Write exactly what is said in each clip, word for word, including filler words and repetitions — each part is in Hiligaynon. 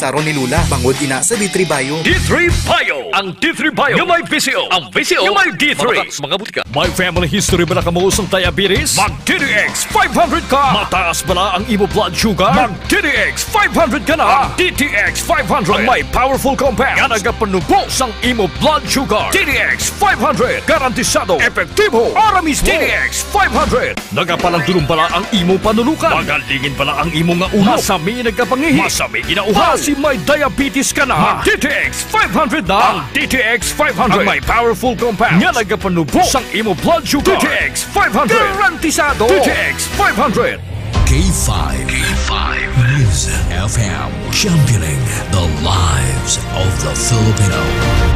Taron ni Lola, bangod ina sa D three Bio. D three Bio. Ang D three Bio nga may V C O. Ang V C O nga may D three. Matatak sa mga butika. May family history bala kamo sang diabetes? Mag D D X five hundred ka. Mataas bala ang imo blood sugar? Mag D D X five hundred ka na. Ang D D X five hundred ang may powerful compound nga nagapanubo sang imo blood sugar. D D X five hundred, garantisado, epektibo, ahora mismo. D D X five hundred. Nagapalandulong bala ang imo panulukan? Magalingin bala ang imo nga ulo? Masami nagkapangihi? Masami ginauhaw? Basi may diabetes ka na? Mag D T X five hundred na. Ang D T X five hundred ang may powerful compound nga nagapanubo sang imo blood sugar. D T X five hundred. Garantisado. D T X five hundred. K five. K five News F M, championing the lives of the Filipino.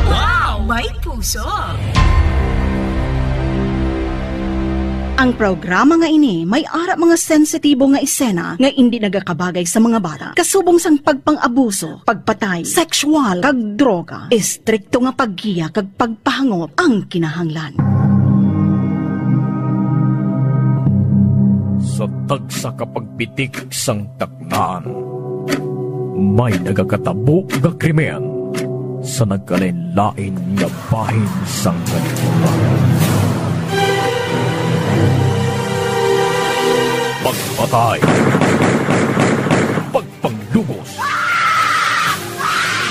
Wow! May puso. Ang programa nga ini may ara mga sensitibo nga esena nga indi nagakabagay sa mga bata, kasubong sang pagpang-abuso, pagpatay, sexual, kag droga. Estrikto nga paggiya kag pagpahangop ang kinahanglan. Sa tagsa ka pagpitik sang taknaan, may nagakatabo nga krimen sa nagkalain-lain nga bahin sang kalibutan. Pagpatay, pagpanglugos,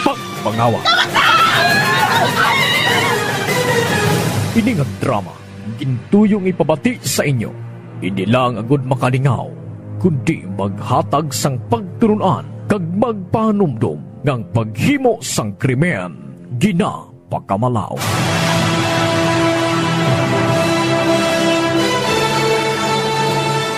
pagpangawa. Ini nga drama gintuyong ipabati sa inyo, hindi lang agud makalingaw, kundi maghatag sang pagtulon-an kag magpahanumdom nga ang paghimo sang krimen ginapakamalaut.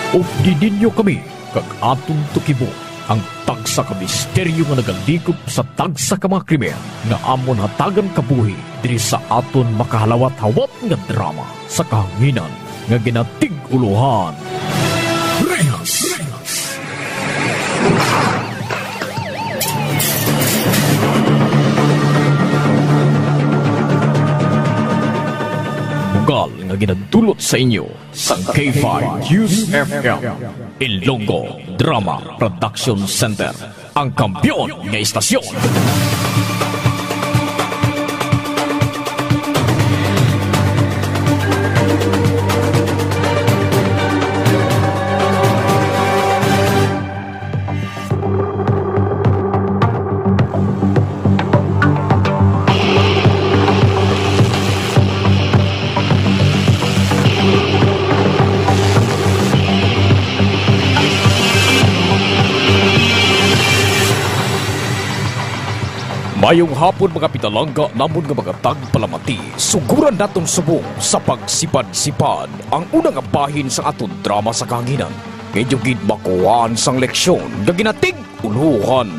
Updi ninyo kami kag aton tukibo ang tagsa ka misteryo nga nagalikop sa tagsa ka mga krimen nga amon hatagan kabuhi diri sa aton makahalawat-hawat nga drama sa kahanginan nga ginatig-ulohan Rehas. Bugal nga ginadulot sa inyo sang K five News F M, Ilonggo Drama Production Center, ang kampiyon nga istasyon. Mayong hapon, mga pinalangga namon nga mga tagpalamati. Suguran naton subong sa pagsipad-sipad ang una nga bahin sa aton drama sa kahanginan. Inyo gid makuhaan sang leksyon nga ginatig-ulohan,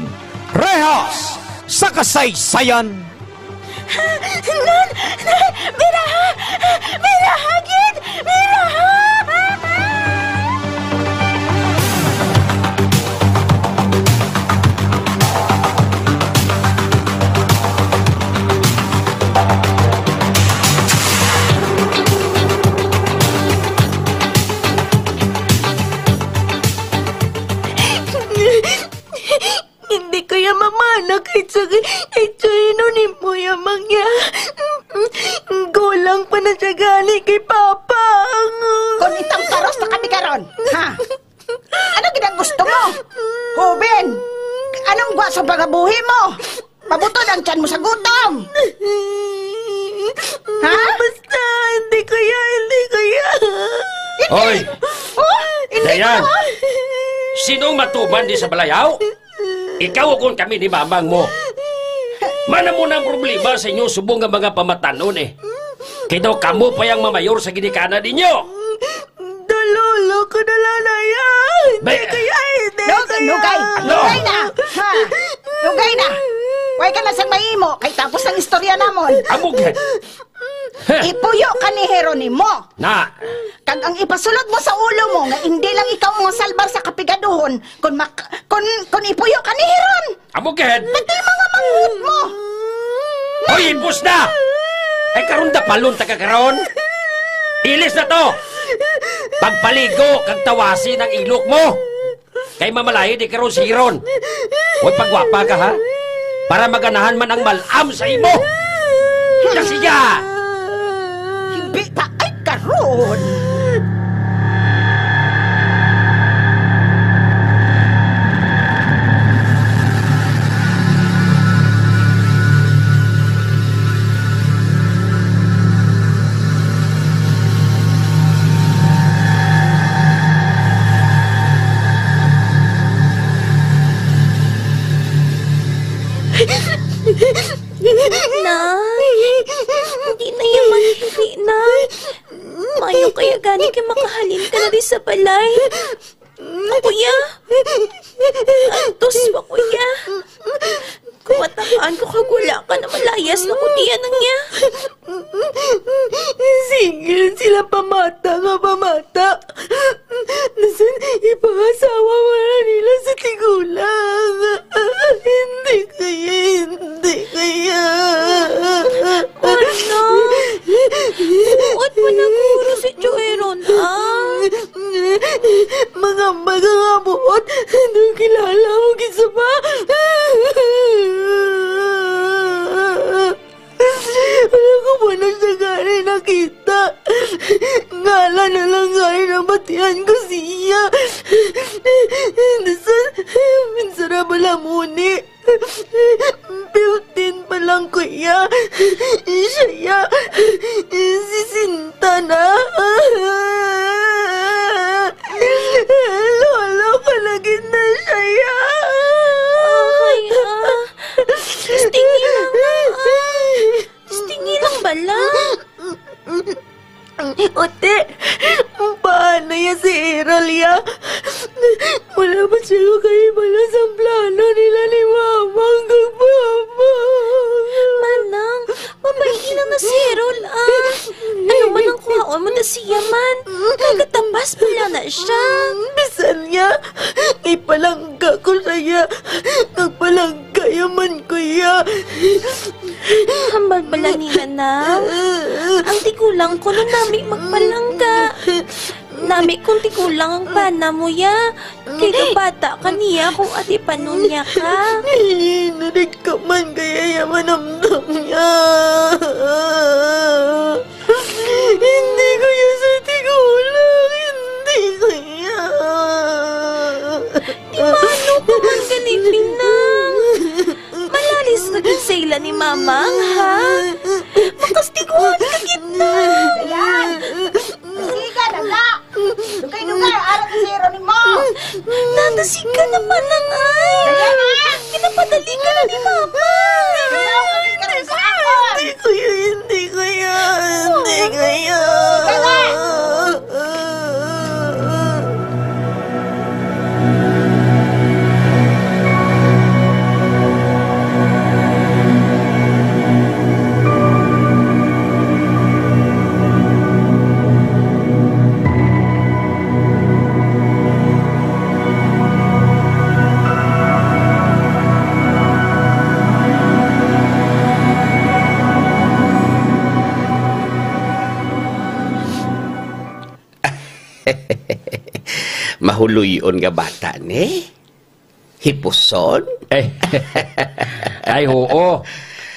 Rehas sa Kasaysayan. Nan, nan, biraha! Biraha gid! Biraha! Hindi ko ya mamana kay sa, kay sa ino ni Moya Mangya. Gulang pa na siya gani kay Papa. Kung itang paros na kami karon, ha? Ano gid ang gusto mo? Hubin, anong gwa sa pangabuhi mo? Mabutod ang tiyan mo sa gutom. Ha? Basta, hindi ko ya, hindi ko ya. Hindi. Hoy! Oh, hindi ko Dayan! ya. Sinong matuman di sa balayaw? Ikaw o kung kami ni mamang mo? Mana mo na ang problema sa inyo subong nga mga pamatanon eh. Kay daw kamo pa yang mamayor sa ginikanan ninyo. Dalolo ko na lang na yan. Hindi Be- ko yan, hindi Lug-, ko yan. lugay, No. lugay na. Ha? Lugay na. Way ka na sang mahimo, kay tapos ang istorya namon. Amo gid. Ipuyo ka ni Jeronimo. Na. Kag ang ipasulod mo sa ulo mo nga hindi lang ikaw ang masalbar sa kapigaduhon, kun mak-, kun, kun ipuyo ka ni Heron. Amo gid. Pati mga manghod mo. Hoy, impos na! Ay, karon dapalon ta ka karon. Ilis na to. Pagpaligo kag tawasi ng ilok mo. Kay mamalahi di karon si Heron. Hoy, pagwapa ka, ha? para maganahan man ang mal-am sa imo. Kasiya! Hindi ta ay karon! Nay, hindi na yan mahili, Nay. Maayo kaya gani kay makahalin ka na di sa balay. Kuya, antos ba, kuya? Kumatamaan ko kag wala ka na, malayas na ko diyan ang iya. Sige, sila pamata nga pamata. Nasan ipangasawa wala nila sa tigulang. Hindi kaya, hindi kaya. Ano? Buot pa na guro si Joeron, ah. Mga baga nga buot, nung kilala mo, kinsa ba? Wala ko pa na siya gani nakita. Ngalan na lang gani nabatian ko siya. Minsan, minsan na bala muni. Fifteen pa lang ko iya. Siya iya. Sisenta na. Lolo ka na gid na siya iya. Ay, ah. Testingi lang na, ah. Testingi lang bala. Ote, paano ya si Errol ya? Wala ba siya kahibalo sa plano nila ni Mama kag Papa? Manang, mabait lang na si Errol, ah. Ano man ang kuhaon mo na siya man? Nagatapas pala na siya. Bisan niya, ipalangga ko sa iya. Nagpalangga ya man ko iya. Hambal bala nila, Nang. Ang tigulang ko nun nami magpalangga. Nami kung tigulang ang pana mo, ya. Kay kabata ka niya kung atipanon niya ka. Narid ka man kaya ya manamdam niya. Hindi ko ya sa tigulang. Hindi ko ya. Di ba ano ka man gani, Pinang? Malalis na gid sa ila ni Mamang, ha? Makastiguan ka gid na. Ayan! Siga na na! Dugay-dugay, ara ka sa iro ni mo! Nata, siga na, Manang, ay! Ayan na! Ginapadali ka na ni Mama! Hindi, hindi, kuya, hindi, kuya. Hindi, kuya. Siga na! Mahuloy-on nga bata ni? Hipuson? Eh. Ay, oo.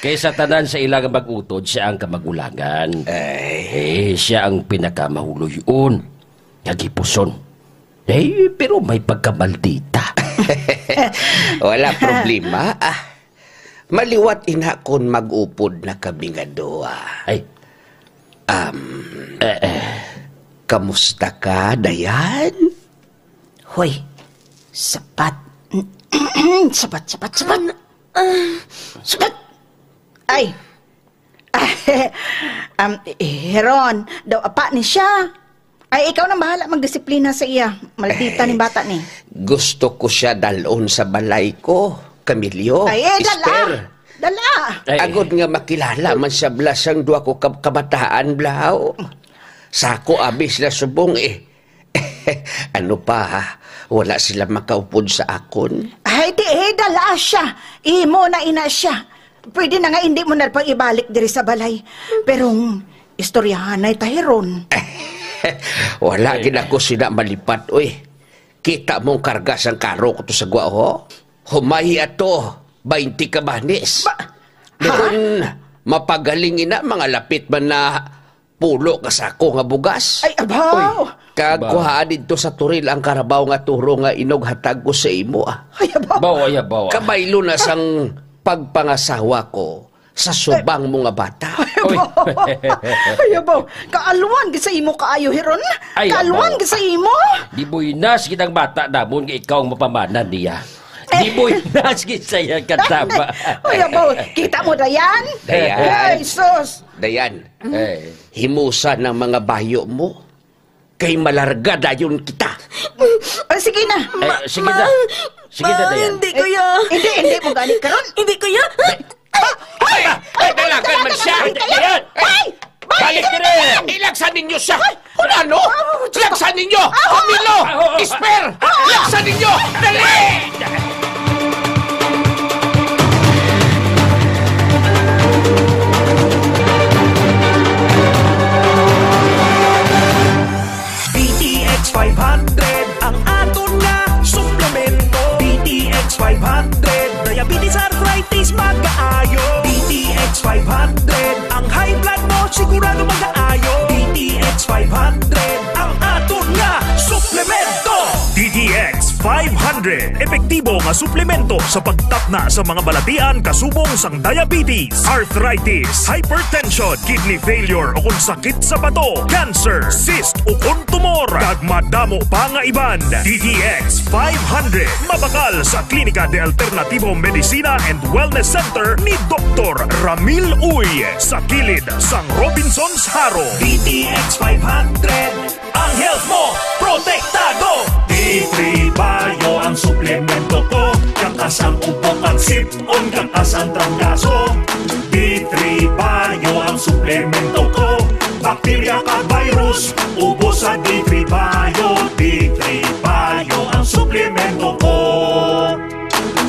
Kay sa tanan sa ila nga mag-utod, siya ang kamag-ulangan. Ay. Eh, siya ang pinakamahuloy-on. Kag hipuson. Eh, pero may pagkamaldita. Wala problema, ah. Maliwat ina kon mag-upod na kami nga duha. Ay. Um, Eh, eh. Kamusta ka, Dayan? Hoy, sapat. Sapat, sapat, sapat. Sapat. Ay. Um, Heron, daw apa ni siya. Ay, ikaw nang bahala magdisiplina sa iya. Maldita ni bata ni. Gusto ko siya dalon sa balay ko, Camillo. Ay, eh, dala. Esther. Dala. Ay. Agod nga makilala man siya bala sang duha ko ka-, kabataan, blaw. Sa ako, abi sila subong, eh. Ano pa, ha? Wala sila makaupod sa akon? Ay, di, eh, dala siya. Imo na ina siya. Pwede na nga hindi mo na pang ibalik diri sa balay. Pero, mm, istoryahanay ta, Heron. Wala gid ako sina malipat, oy. Kita mong karga sang karo ko to sa gwa, ho? Humay ato. Baynte ka banis. Ba-, ha? Kung mapagaling ina, mga lapit man na pulo ka sako nga bugas. Ay, abaw! Uy. Kag Ba- kuhaa didto sa Toril ang karabaw nga turo nga inughatag ko sa imo, ah. Ay, abaw! Bawa, ya, bawa. Kabaylo na sang pagpangasawa ko sa subang mo nga bata. Uy. Ay, abaw! Kaalwan gid sa imo kaayo, Hiron! Ay, Kaalwan abaw. gid sa imo! Di buinas gid ang bata namon nga ikaw ang mapamanan niya. Di buinas gid sa iya kataba. Uy, abaw! Kita mo, Dayan? Dayan. Ay, sus! Dayan, Eh. himusa ng mga bayo mo. Kay malarga dayon kita. Ay, sige na. Eh, Ma-, sige na. ma-, Sige na, ma-, Dayan. hindi, Eh, kuya. hindi, hindi mo gani karon. Hindi, kuya. Ay, ay, ay, dalagan man siya. Dalagan man kayo. Ay, Balik ka na. Ilagsan ninyo siya. Ano? Ilagsan ninyo. Camilo. Esper. Ilagsan ninyo. Dali. D T X five hundred ang aton nga suplemento. D T X five hundred, diabetes, arthritis, magaayo. D T X five hundred, ang high blood mo sigurado magaayo. D T X five hundred, ang aton nga suplemento. D T X five hundred, epektibo nga suplemento sa pagtapna sa mga balatian kasubong sang diabetes, arthritis, hypertension, kidney failure o kon sakit sa bato, cancer, cyst o kon tumor, kag madamo pa nga iban. D T X five hundred, mabakal sa Klinika de Alternativo Medicina and Wellness Center ni Doktor Ramil Uy, sa kilid sang Robinsons Jaro. D T X five hundred, ang health mo protektado. D three Bio ang suplemento ko, kang kasang upo, kang sip-on, kang kasang trangkaso. D three Bio ang suplemento ko, bakterya kag virus, ubos sa D three Bio. D three Bio ang suplemento ko.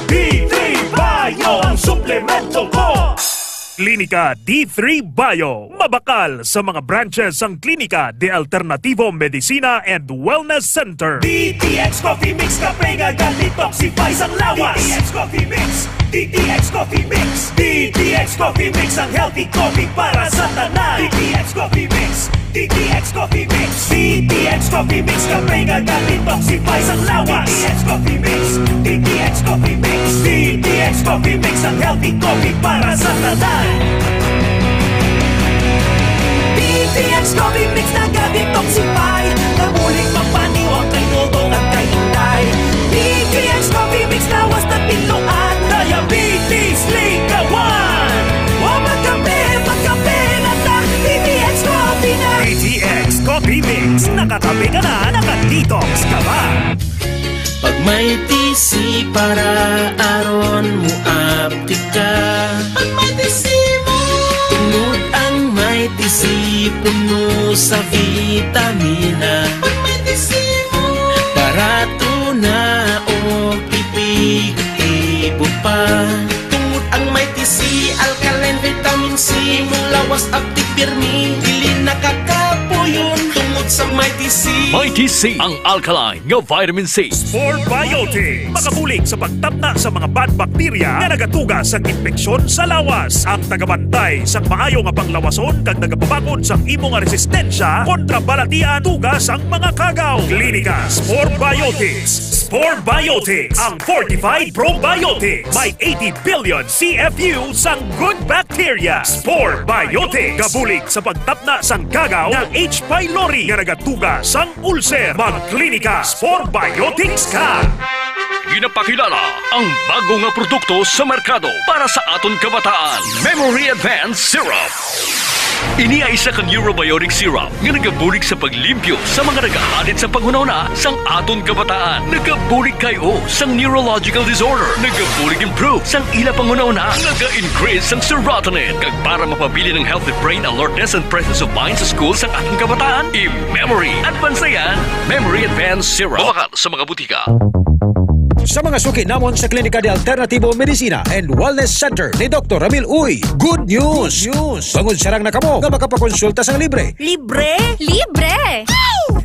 D three Bio ang suplemento ko. Klinika D three Bio, mabakal sa mga branches sang Klinika de Alternativo Medicina and Wellness Center. D T X Coffee Mix, kape nga ga-detoxify sang lawas. D T X Coffee Mix, D T X Coffee Mix, D T X Coffee Mix, ang healthy coffee para sa tanan. D T X Coffee Mix, D T X Coffee Mix, D T X Coffee Mix, kape nga ga-detoxify sang lawas. D T X Coffee Mix, D T X Coffee Mix, D T X Coffee Mix, ang healthy coffee para sa tanan. D T X Coffee Mix naga-detoxify, nabulig magpaniwang kay dugong at kay inday. D T X Coffee Mix lawas na tinluan, diabetes likawan. Wa magkape, magkape na ta, D T X Coffee na. D T X Coffee Mix, nakakape ka na, naka-detox ka pa. Pag may T C para aron mo aptik ka. Pag may T C mo. Tungod ang may T C puno sa vitamina. Pag may T C mo. Barato na o epektibo pa. Tungod ang may T C, alkaline vitamin C, mulawas aptik pirmi, dili nakakapuyon. Tungod sa may T C. May T C, ang alkaline nga vitamin C. Spore Biotics, makabulig sa pagtapna sa mga bad bacteria nga nagatuga sang impeksyon sa lawas. Ang tagabantay sang maayo nga panglawason kag nagapabakod sang imo nga resistensya kontra balatian tuga sang mga kagaw. Klinika Spore Biotics. Spore Biotics, ang fortified probiotics. May eighty billion C F U sang good bacteria. Spore Biotics. Gabulig sa pagtapna sang kagaw nga H. pylori nga nagatuga sang ulcer. Magklinika Spore Biotics ka. Ginapakilala ang bago nga produkto sa merkado para sa aton kabataan. Memory Advance Syrup. Ini ay isa ka neurobiotic syrup nga nagabulig sa paglimpyo sa mga nagahalin sa panghunahuna sang aton kabataan. Nagabulig kay o sang neurological disorder. Nagabulig improve sang ila panghunahuna. Naga-increase sang serotonin. Kag para mapabilin ang healthy brain alertness and presence of mind sa school sang aton kabataan, i-memory. Advance na yan. Memory Advance Syrup. Mabakal sa mga butika. Sa mga suki namon sa Klinika de Alternativo Medicina and Wellness Center ni Doktor Ramil Uy, good news! Good news! Bangod sarang na kamo nga makapakonsulta sang libre. Libre? Libre!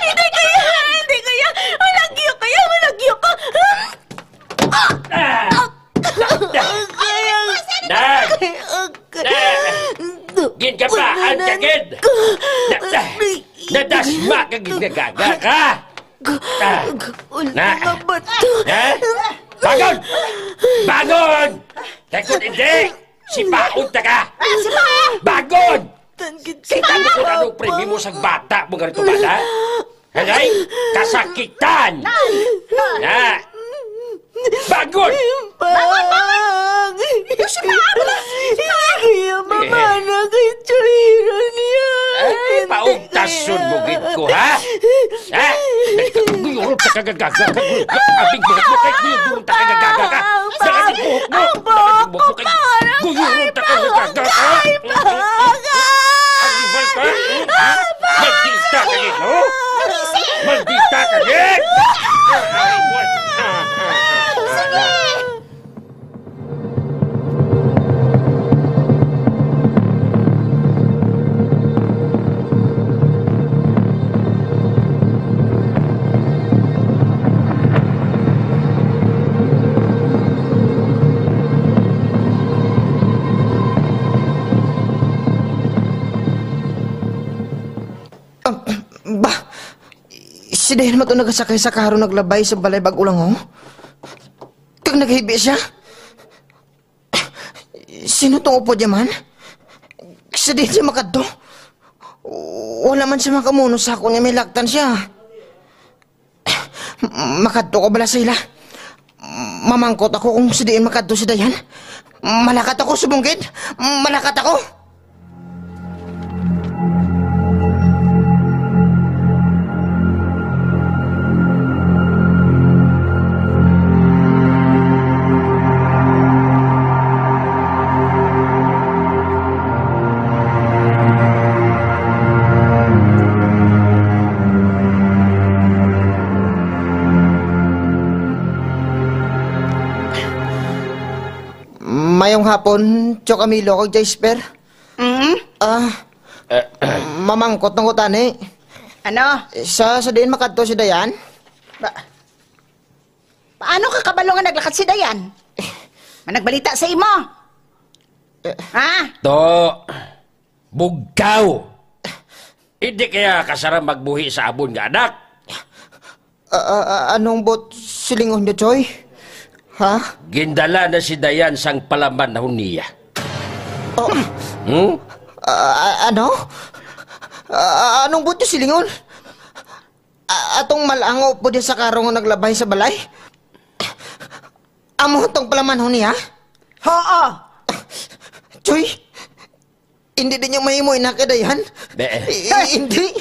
Hindi kaya! Hindi kaya! Malagyo kaya! Malagyo ka! Ah! Ah! Kaya, Dad! Kaya, Dad! Gin ka ba? Ang kagid! Na, na, nadasma ka, ginagaga ka! Ah! Wala Na! nga ba to? Ha? Bangon! Bangon! Kay kung hindi, sipaon ta ka! Bangon! Tangkit Kita mo kung anong premyo mo sa bata mo ganito, bata? Agay, kasakitan! Na! Bangon! Pang! Kaya mamana kay Chuhiro niya. Ay, paugtason mo gid ko, ha? Ha? Guyurot ka kagagaga ka, guyurot ka, abig mo, kay guyurot ka kagagaga ka. Ang buhok mo, ang buhok mo, kay guyurot ka kagagaga ka. Ang ibal ka, hmm? Maldita ka gid, no? Maldita ka gid! Sige! Ah, ba, si Dayan man to nagasakay sa karo naglabay sa balay bag-o lang, oh. Kag naghibi siya. Sino tong upod niya man? Sa diin siya makadto? Wala man siya makamuno sa akon nga may laktan siya. Makadto ko bala sa ila? Mamangkot ako kung sa diin makadto si Dayan. Malakat ako, subong gid. Malakat ako. Mayong hapon, Tio Camilo kag Jasper. Mm? Ah, mamangkot lang ko tani. Ano? Sa, sa diin makadto si Dayan? Ba, paano ka kabalo nga naglakat si Dayan? May nagbalita sa imo? Eh. Ha? To, bugkaw. Hindi kaya ka sara magbuhi sa amon nga anak? Ah, ah, ah, anong buot silingon niyo, Choy? Ha? Gindala na si Dayan sang palamanhon niya. Oh. Hmm? Ah, ah, ano? Ah, ah, anong buot niyo silingon? A-, atong malango po di sa karong naglabay sa balay? Amo tong palamanhon niya? Oo. Choy, hindi din yung mahimo ina kay Dayan? Be. I-, i-, hindi.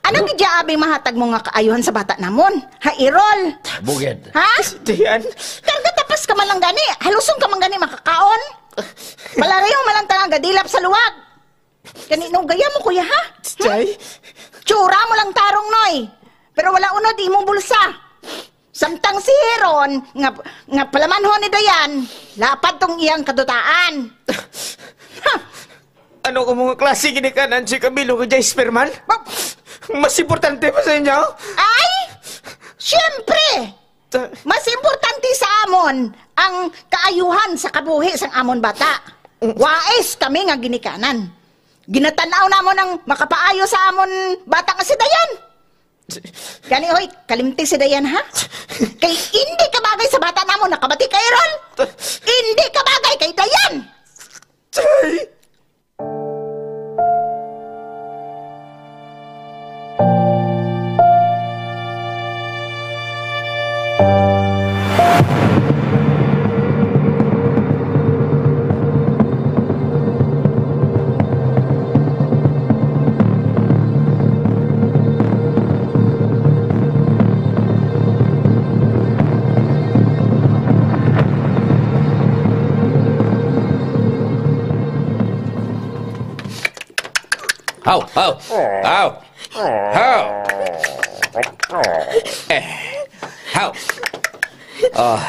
Ano gid ya abi mahatag mo nga kaayuhan sa bata namon? Ha, Errol? Bugid. Ha? Dayan. Karga tapas ka man lang gani. Haluson ka man gani makakaon. Palariho man lang tanan gadilap sa luwag. Kani no gaya mo, kuya, ha? Hmm? Chay? Tsura mo lang tarong, Noy. Pero wala unod imong bulsa. Samtang si Heron nga, nga palamanhon ni Dayan, lapad tong iyang kadutaan. Ha! Ano ko mga klase ginikanan si Camilo nga Jasper man? Ba- Mas importante pa sa inyo? Ay! Siyempre! Ta- Mas importante sa amon ang kaayuhan sa kabuhi sang amon bata. Wais kami nga ginikanan. Ginatanaw namon ang makapaayo sa amon bata nga si Dayan. Gani, hoy, kalimti si Dayan, ha? Kay hindi ka bagay sa bata namon, nakabati ka, Errol? Hindi ka bagay kay Dayan! Tay! Haw, haw, haw, haw. Eh, haw. Oh,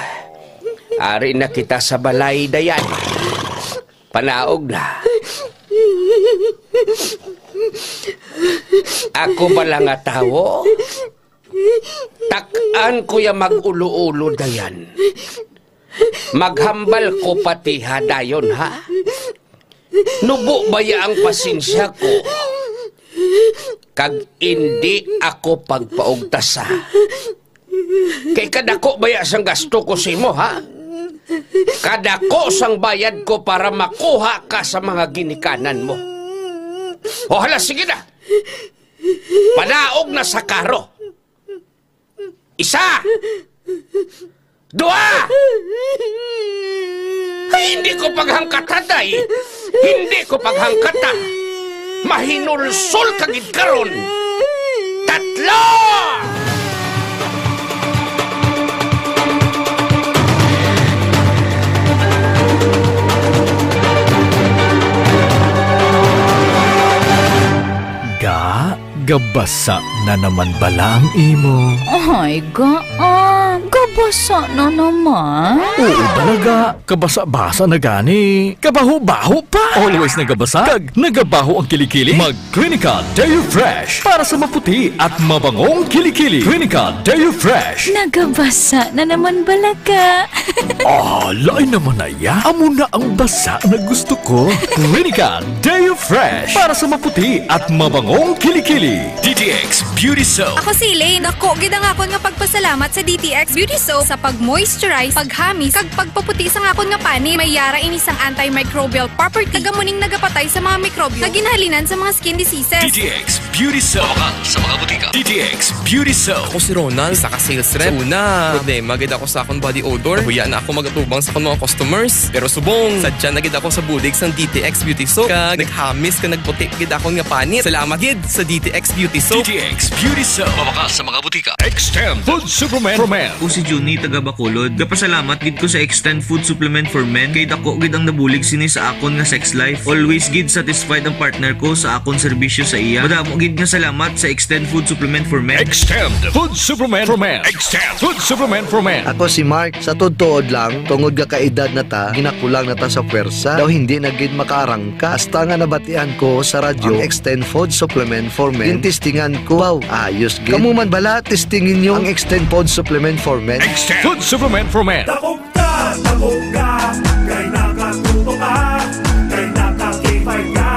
ari na kita sa balay, Dayan. Panaog na. Ako bala nga tawo, tak-an ko ya mag-ulo-ulo, Dayan. Maghambal ko pati ha dayon, ha? Nubo baya ang pasensya ko, kag indi ako pagpaugtasa. Kay kadako baya sang gasto ko sa imo, ha? Kadako sang bayad ko para makuha ka sa mga ginikanan mo. O hala, sige na. Panaog na sa karo. Isa! Dua! Ay, hindi ko paghangkata, day. Hindi ko paghangkata. Mahinulsol ka gid karon. Tatlo! Ga, gabasa na naman bala ang imo? Ay, ga, ah, gabasa na naman. Oo, bala, ga. Kabasa-basa na gani. Kabaho-baho pa. Always nagabasa. Kag nagabaho ang kilikili. Mag Clinica Deo Fresh para sa maputi at mabangong kilikili. Clinica Deo Fresh. Nagabasa na naman bala ka. Ah, lain naman na ya. Amo na ang basa na gusto ko. Clinica Deo Fresh para sa maputi at mabangong kilikili. D T X Beauty Soap. Ako si Elaine. Dako gid ang akon nga pagpasalamat sa D T X Beauty Soap sa pag-moisturize, paghamis, kag pagpaputi sang akon nga panit. May yara ini sang antimicrobial property, kag amo ning nagapatay sa mga mikrobyo nga ginhalinan sa mga skin diseases. D T X Beauty Soap. Mabakal sa mga butika. D T X Beauty Soap. Ako si Ronald, isa ka sales rep. Sa una, problema gid ako sa akong body odor. Mahuya na ako magatubang sa akong mga customers. Pero subong, sadya na gid ako sa bulig sang D T X Beauty Soap. Kag naghamis kag nagputi gid akon nga panit. Salamat gid sa D T X Beauty Soap. D T X Beauty Soap. Mabakal sa mga butika. Extend Food Supplement for Men. Ako si Junie, taga Bacolod. Gapasalamat gid ko sa Extend Food Supplement for Men kay dako gid ang nabulig sini sa akon nga sex life. Always gid satisfied ang partner ko sa akon serbisyo sa iya. Madamo gid nga salamat sa Extend Food Supplement for Men. Extend Food Supplement for Men. Extend Food Supplement for Men. Ako si Mark. Sa tuod-tuod lang, tungod nga kaedad na ta, ginakulang na ta sa pwersa. Daw hindi na gid makaarangka. Hasta nga nabatian ko sa radyo ang Extend Food Supplement for Men. Gintistingan ko. Wow, ayos gid. Kamo man bala, testingin nyo ang Extend Food Supplement for Men. Extend Food Supplement for Men. Dakog ka, dakog ka, kay nakatuto ka, kay naka K five ka.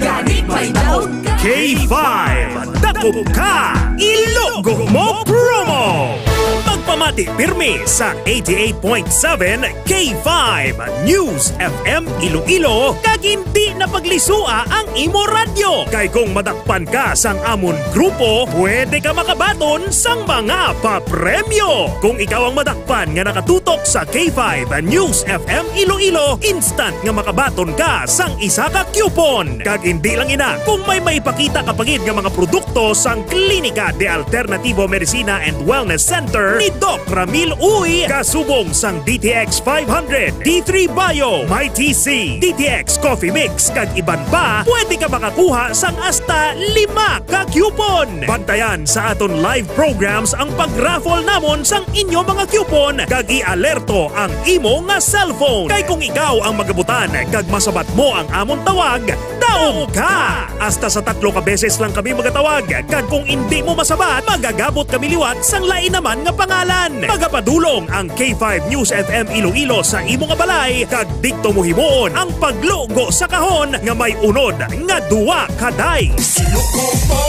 Gani may daog ka. K five, dakog ka, ilugo mo promo. Magpamati Ti pirmi sa eighty-eight point seven K five News F M Iloilo, kag hindi na paglisua ang imo radyo. Kay kung madakpan ka sang amon grupo, pwede ka makabaton sang mga papremyo. Kung ikaw ang madakpan nga nakatutok sa K five News F M Iloilo, instant nga makabaton ka sang isa ka coupon. Kag hindi lang ina, kung may maipakita ka pa gid nga mga produkto sang Klinika de Alternativo Medicina and Wellness Center ni Doc Ramil Uy, kasubong sang D T X five hundred, D three Bio, My T C, D T X Coffee Mix, kag iban pa, pwede ka makakuha sang hasta lima ka coupon. Bantayan sa aton live programs ang pag-raffle namon sang inyo mga coupon, kag i-alerto ang imo nga cellphone. Kay kung ikaw ang magabutan kag masabat mo ang amon tawag, daog ka! Hasta sa tatlo ka beses lang kami magatawag, kag kung indi mo masabat, magagabot kami liwat sang lain naman nga pangalan. Magapadulong ang K five News F M Iloilo sa imo nga balay, kag didto mo himuon ang paglugo sa kahon nga may unod nga duwa ka dice. Ilugo mo!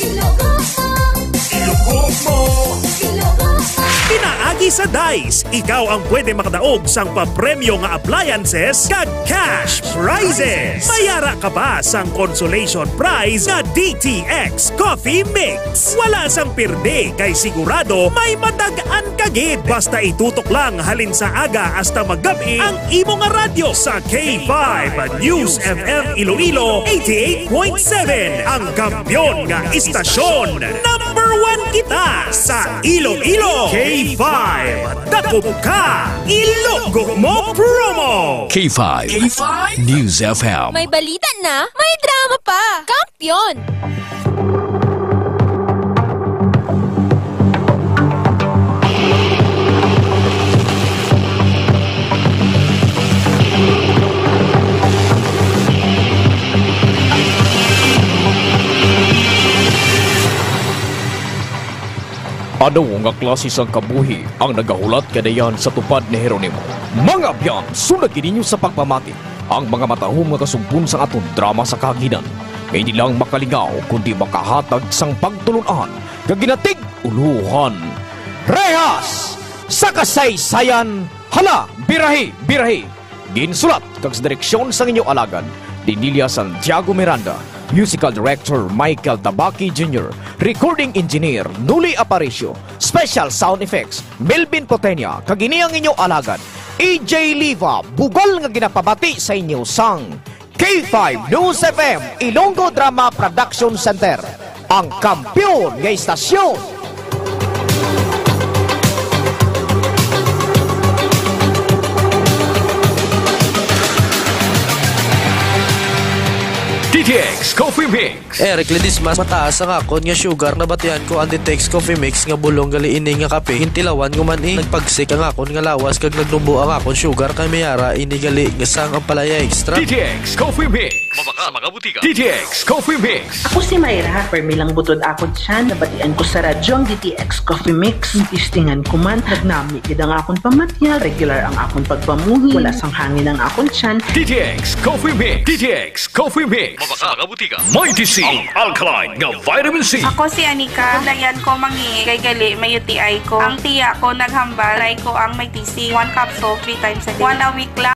Ilugo mo! Ilugo mo! Pinaagi sa dice, ikaw ang pwede makadaog sang papremyo nga appliances kag cash prizes. May ara ka pa sang consolation prize nga D T X Coffee Mix. Wala sang pirdi kay sigurado may madag-an ka gid. Basta itutok lang halin sa aga hasta magab-i ang imo nga radyo sa K five News F M Iloilo eighty-eight point seven, ang kampiyon nga istasyon. Number one kita sa Iloilo. K five, dakop ka, ilugo mo promo. K five News F M. May balita na, may drama pa. Kampiyon! Ano nga klase sang kabuhi ang nagahulat kadayan sa tupad ni Jeronimo? Mga abyan, sundagi ninyo sa pagpamati ang mga matahom nga kasugbon sang aton drama sa kahanginan, nga hindi lang makalingaw, kundi makahatag sang pagtulon-an nga ginatig-ulohan. Rehas sa Kasaysayan, hala, birahi, birahi! Ginsulat kag sa direksyon sang inyo alagad, Dinilia Santiago Miranda, musical director Michael Tabaki Junior, recording engineer Nuli Aparicio, special sound effects Melvin Potenia, kag ini ang inyo alagad, E J Liva, bugal nga ginapabati sa inyo sang K five News F M, Ilonggo Drama Production Center, ang kampiyon nga istasyon. D T X Coffee Mix. Eric Ledesma, mataas ang akon nga sugar. Nabatian ko ang D T X Coffee Mix nga bulong gali ini nga kape. Gintilawan ko man, eh. Nagpagsik ang akon nga lawas kag nagnubo ang akon sugar, kay may ara ini gali nga sang ampalaya extra. D T X Coffee Mix. Mabakal sa mga butika. D T X Coffee Mix. Ako si Myra, permi lang butod akon tiyan. Nabatian ko sa radyo ang D T X Coffee Mix. Testingan ko man, nagnami gid ang akon pamatiya, regular ang akon pagpamuhi, wala sang hangin ang akon tiyan. D T X Coffee Mix. D T X Coffee Mix. Mabakal sa mga butika. Mighty C, ang alkaline nga vitamin C. Ako si Anika. Dayan ko mangi kay gali may U T I ko. Ang tiya ko naghambal, try ko ang Mighty C. One capsule, three times a day. One a week lang.